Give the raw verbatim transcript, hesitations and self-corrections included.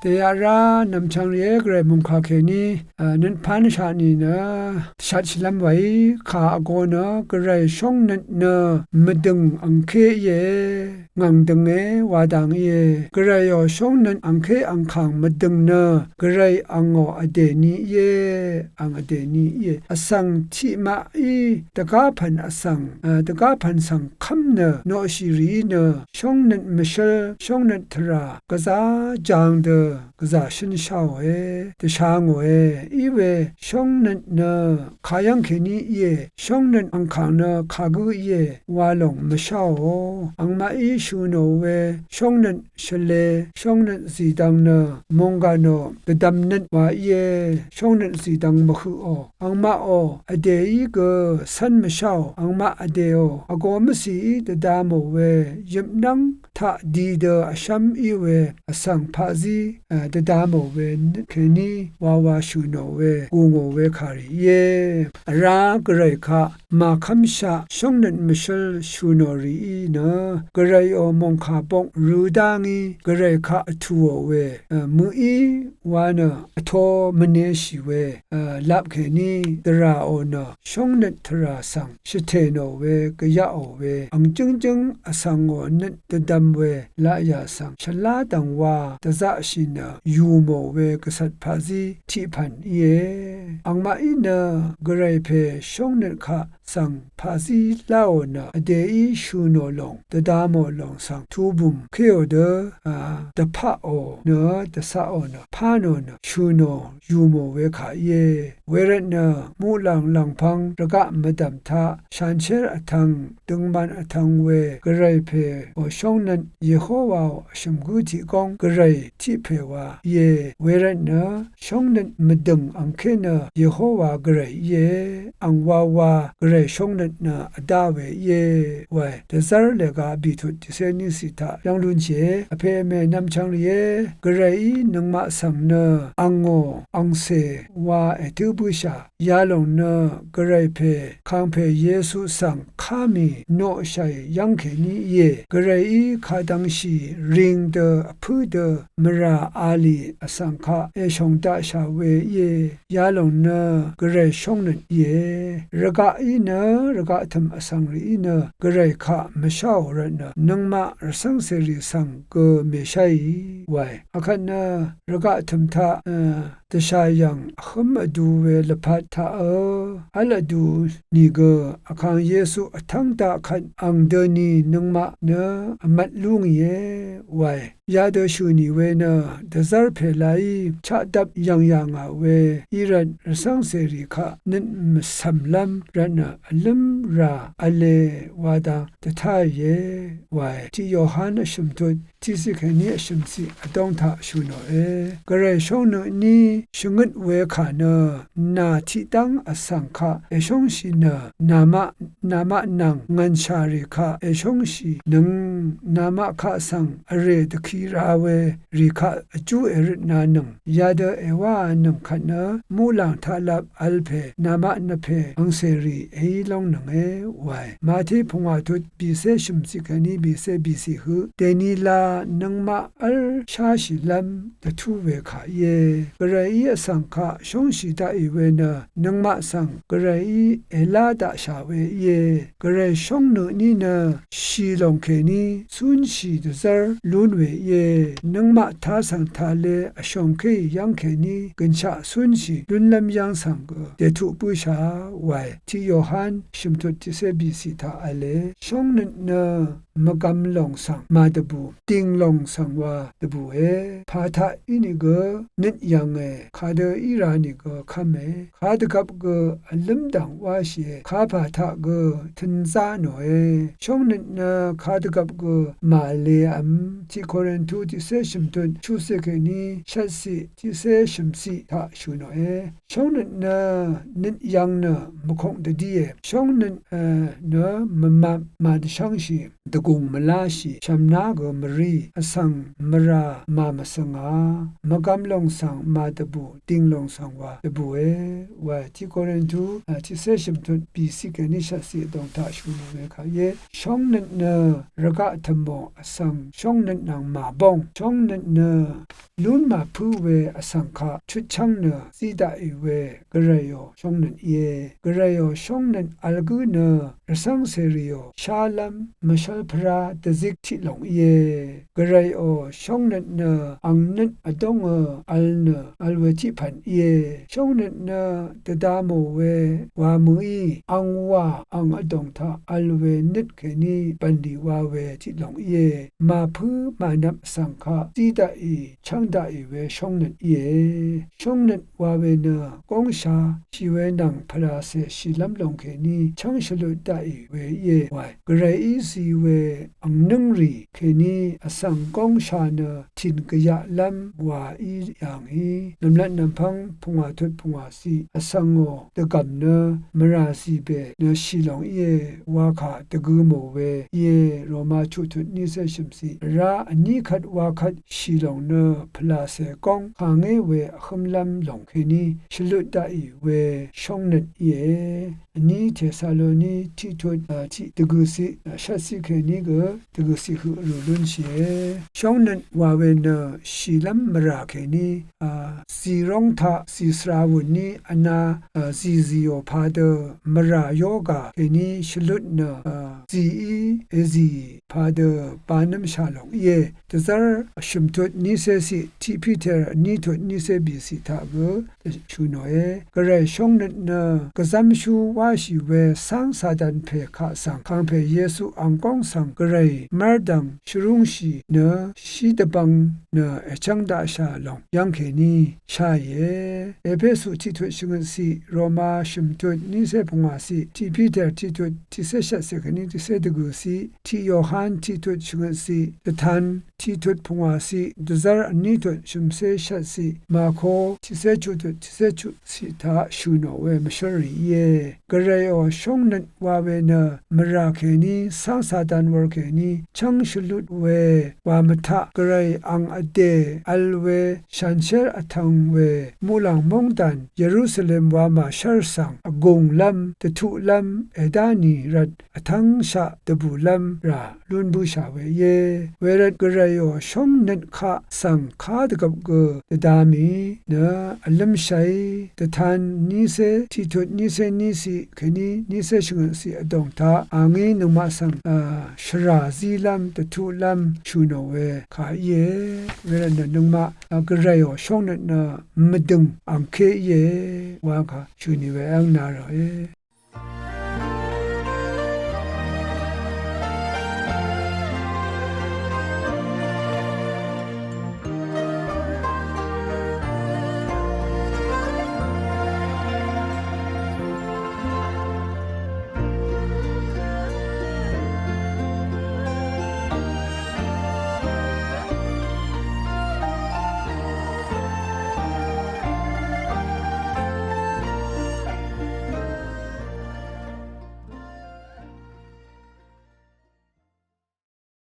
Dèyaq rá nv̀mchvng rìé, Gvray mòngkà kèní nøt pán shaq nìnø dvshatshìlv́m wàí kà vgō nø, Gvray shóngnøt nø mvdø̀ng angké íe, ngv̀ng dø̀nge wa dang íe. Gvrayò shóngnøt angké angkàng mvdø̀ng nø, Gvray angò vdè ni íe, ang vdè ni íe. Vsvng tiqmaqí dvgá pv̀n vsvng, dvgá pv̀n svng kv́m nø noqshì rìí nø, shóngnøt mvshǿl, shóngnøt tvrà, gvzá jang dø gvzà shønsháòe, dvsha ngòe. Iwe shóngnøt nø kayv́ng kèní íe, shóngnøt angkàng nø kagǿ íe wa lòng mvsháò. Angmaqí shø̀ nò we shóngnøt shvlē, shóngnøt zìdvng nø mònggà nò dvdvmnøt wa íe, shóngnøt zìdvng mvhøqò. Angmaqò vdèí gø cv́n mvsháò. Angmaq vdèò vgō mvcìí dvda mò we yøpnv́ng taq di dø vshv́m í we vsvng paqzí dvda mò we nøt kèní wawa shø̀ nò we gù ngò we kàrì íe. Vrá Gvray kaq màkv́mshaq shóngnøt mvshǿl shø̀ nò rìí nø, Gvrayò mòngkà bok rø dá ngí Gvray kaq vtùò we mø̀í wa nø vtō mvneshì we lap kèní dvràò nø, shóngnøt tvrà svng shvtè nò we gvyaqò we ang jǿngjǿng vsvngò nøt dvdvm we laqyà svng shvlá dv̀ngwa dvzaqshì nø yù mò we gvcvt paqzí tiq pv̀n íe. Angmaqí nø Gvray pè shóngnøt kaq svng paqzí láò nø vdèí shø̀ nò lòng, dvda mò lòng svng tubùm kéò dø dvpaqò nø, dvcaqò nø, pá nò nø, shø̀ nò yù mò we kà íe. Wervtnø muqlàng lv̀ngpv̄ng rvgaq mvdv̀m taq shanshér vtv̄ng, døngman vtv̄ng we Gvray pèò shóngnøt Yehowaò vshø̀m gǿ tiq góng Gvray tiq pè wa íe. Wervtnø shóngnøt mvdø̀ng angké nø Yehowa Gvray íe. Ang wawa Gvray shóngnøt nø vdá we íe wae. Dvzv́r lèga bìtut tiqcé níciq taq yv́ng lúnshìe. Vpè vmè nvmchvng rìé, Gvrayí nøngmaq svng nø angò angcè wa ètǿ bǿshà. Yalòng nø Gvray pè kàngpè Yesu svng ká mì noqshàì yv́ng kèní íe. Gvrayí kadvngshì ring dø vpǿ dø mvrà a lì vsvng kaq èshòng daqshà we íe. Yalòng nø Gvray shóngnøt íe. Rvgaqí nø rvgaq tø̀m vsvng rìí nø Gvray kaq mvsháò rvtnø nøngmaq rvcv́ngcèrì svng gø mèsháì wae. Akvt nø rvgaq tø̀m taq dvshà yv̀ng vhǿm vdu we lvpat taqø v́l vdu nìgø Vkàng Yesu vtv́ng daq kvt ang døni nøngmaq nø vmvt lú ngìe wae. Yadø shø̀ nì we nø dvzv́r pèlaí chaqdvp yv̀ng yà ngà we í rvt rvcv́ngcèrì kaq nøt mvcv̀mlv́m rvtnø vlǿm rà v̄le wa dang dvtáìe wae. Tiq Yohan vshø̀m tut tiqciq kèní vshø̀mciq vdóng taq shø̀ nòe. Gvray shóngnø tní shvngøt we kà nø nà tiqdv́ng vsvng kaq èshóngshì nø namaq namaq nvng ngv̀nshà rì kaq èshóngshì nøng namaq kaq svng vrè dvki ra we rì kaq vjú èrøtnanøng yadø èwáanøng kvt nø muqlàng taqlap vl pè namaq nvpè angcèrì èí lóngnønge wae. Mati pungwà tut bìcé shø̀mciq kèní bìcé bìcì høq dèni la nøngmaq v́l sháshìlv́m dvtú we kà íe. Gvrayí vsvng kaq shóngshì daqì we nø nøngmaq svng Gvrayí èlá daqshà we íe. Gvray shóngnø tní nø shì lòng kèní cúnshì dvzv́r lún we íe. Nøngmaq tasv̀ng tale vshòngkéì yv́ng kèní gø̀nshaq cúnshì lúnlv́m yv́ng svng gø dètuq bǿshà wae. Tiq Yohan shø̀mtut tiqcé bìcì taq v̄le. Shóngnøt nø mvgvm lòng svng màdvbù, dìng lòng svng wa dvbùe. Pà taq ínìgø nøt yv̀nge, kadø í ra nìgø kv́me. Kadvgvp gø vlǿmdv̀ng wáshìe, kapà taq gø tø̄nzá nòe. Shóngnøt nø kadvgvp gø màlevm. Tiq Korintu tiqcé shø̀mtut chuqcé kèní shvtciq tiqcé shø̀mciq taq shø̀ nòe. Shóngnøt nø nøt yvng nø mvkok dvdíe. Shóngnøt nø mvmap màdvshv́ngshì dvgùng mvláshì shv̀mná gø mvrí vsvng mvrà màmvsvnga, mvgvm lòng svng màdvbù, dìng lòng svng wa dvbùe, wa tiq Korintu, a, tiqcé shø̀mtut bìciq kèní shvtciq vdòng taq shø̀n we kaq íe. Shóngnøt nø rvgaq tv̀mò vsvng, shóngnøt nvng màbóng, shóngnøt nø lún màpǿ we vsvng kaq chutchv́ng nø zí daqì we, Gvrayò shóngnøt íe. Gvrayò shóngnøt vl gǿ nø rvcv́ng cèrìò shálv́m mvshv́lpvrá dvzik tiq lòng íe. Gvrayò shóngnøt nø ang nøt vdóngø vl nø vl we tiq pv̀n íe. Shóngnøt nø dvda mò we wa mø̀í ang wà ang vdòng taq vl we nøt kèní bv̀nlì wa we tiq lòng íe. Màpǿ mànvp vsvng kaq zí daqì chv́ng daqì we shóngnøt íe. Shóngnøt wa we nø góngsha shì we nvng pvlàcè shìlv́m lòng kèní chv́ng shvlut daqì we íe wae. Gvrayí zi we angnǿngrì kèní vsvng góngsha nø tìn gvyaqlv́m wa í yà ngì. Nv̀mlat nv̀mpv́ng pungwà tut pungwà ciq vsvngò dvgv̀m nø mvrà zìbè nø shì lòng íe wa kà dvgø mò we íe. Roma chuqtut nícé shø̀mciq vrá vní kvt wa kvt shì lòng nø pvlàcè góng kàngé we vhǿmlv́m lòng kèní shvlut daqì we shóngnøt íe. Vní Tesaloni tiqtut, a, tiq dvgø̀ciq, a, shvtciq kèní gø dvgø̀ciq høq rù lúnshìe. Shóngnøt wa we nø shìlv́m mvrà kèní, a, zìróng taq zìsvra wùní vna, a, zìzìò padø mvrà yógà kèní shvlut nø, a, zìí èzì padø banǿmshà lòng íe. Dvzv́r shø̀mtut nícé ciq, tiq Piter vní tut nícé bìciq taq gø shø̀nòe. Gvray shóngnøt nø gvzv́mshú wáshì we cáng Satan pè kaq svng kàngpè Yesu ang góng svng Gvray mv́rdv̀ng shvrúngshì nø shí dvbvng nø èchv́ng daqshà lòng yv́ng kèní sháìe. Epesu tiqtut shvngøtciq, Roma shø̀mtut nícé pungwàciq, tiq Piter tiqtut tiqcé shvtciq kèní tiqcé dvgø̀ciq, tiq Yohan tiqtut shvngøtciq, dvtan tiqtut pungwàciq, dvzv́r vní tut shø̀mcé shvtciq, Màko tiqcé chuqtut tiqcé chuqciq taq shø̀nò we mvshǿl rì íe. Gvrayò shóngnøt wa we nø mvrà kèní cáng Satan wur kèní chv́ng shvlut we wa mvtaq Gvray ang vdè vl we shànshér vtv̄ng we muqlàng móngdàn Yerusalem wamà shv́r svng vgùnglv́m dvtuqlv́m èdá nì rvt vtv́ngshaq dvbùlv́m rà lún bǿshà we íe. Wervt Gvrayò shóngnøt kaq svng kadvgvp gø dvda mì nø vlǿmshàí. Dvtan nícé tiqtut nícé níciq kèní nícé shvngøtciq vdòng taq a ngí nøngmaq svng, a, shvrà zílv́m dvtuqlv́m shø̀nò we kà íe. Wervtnø nøngmaq, a, Gvrayò shóngnøt nø mvdø̀ng angké íe wa kà shø̀n ì we àng nà ròe.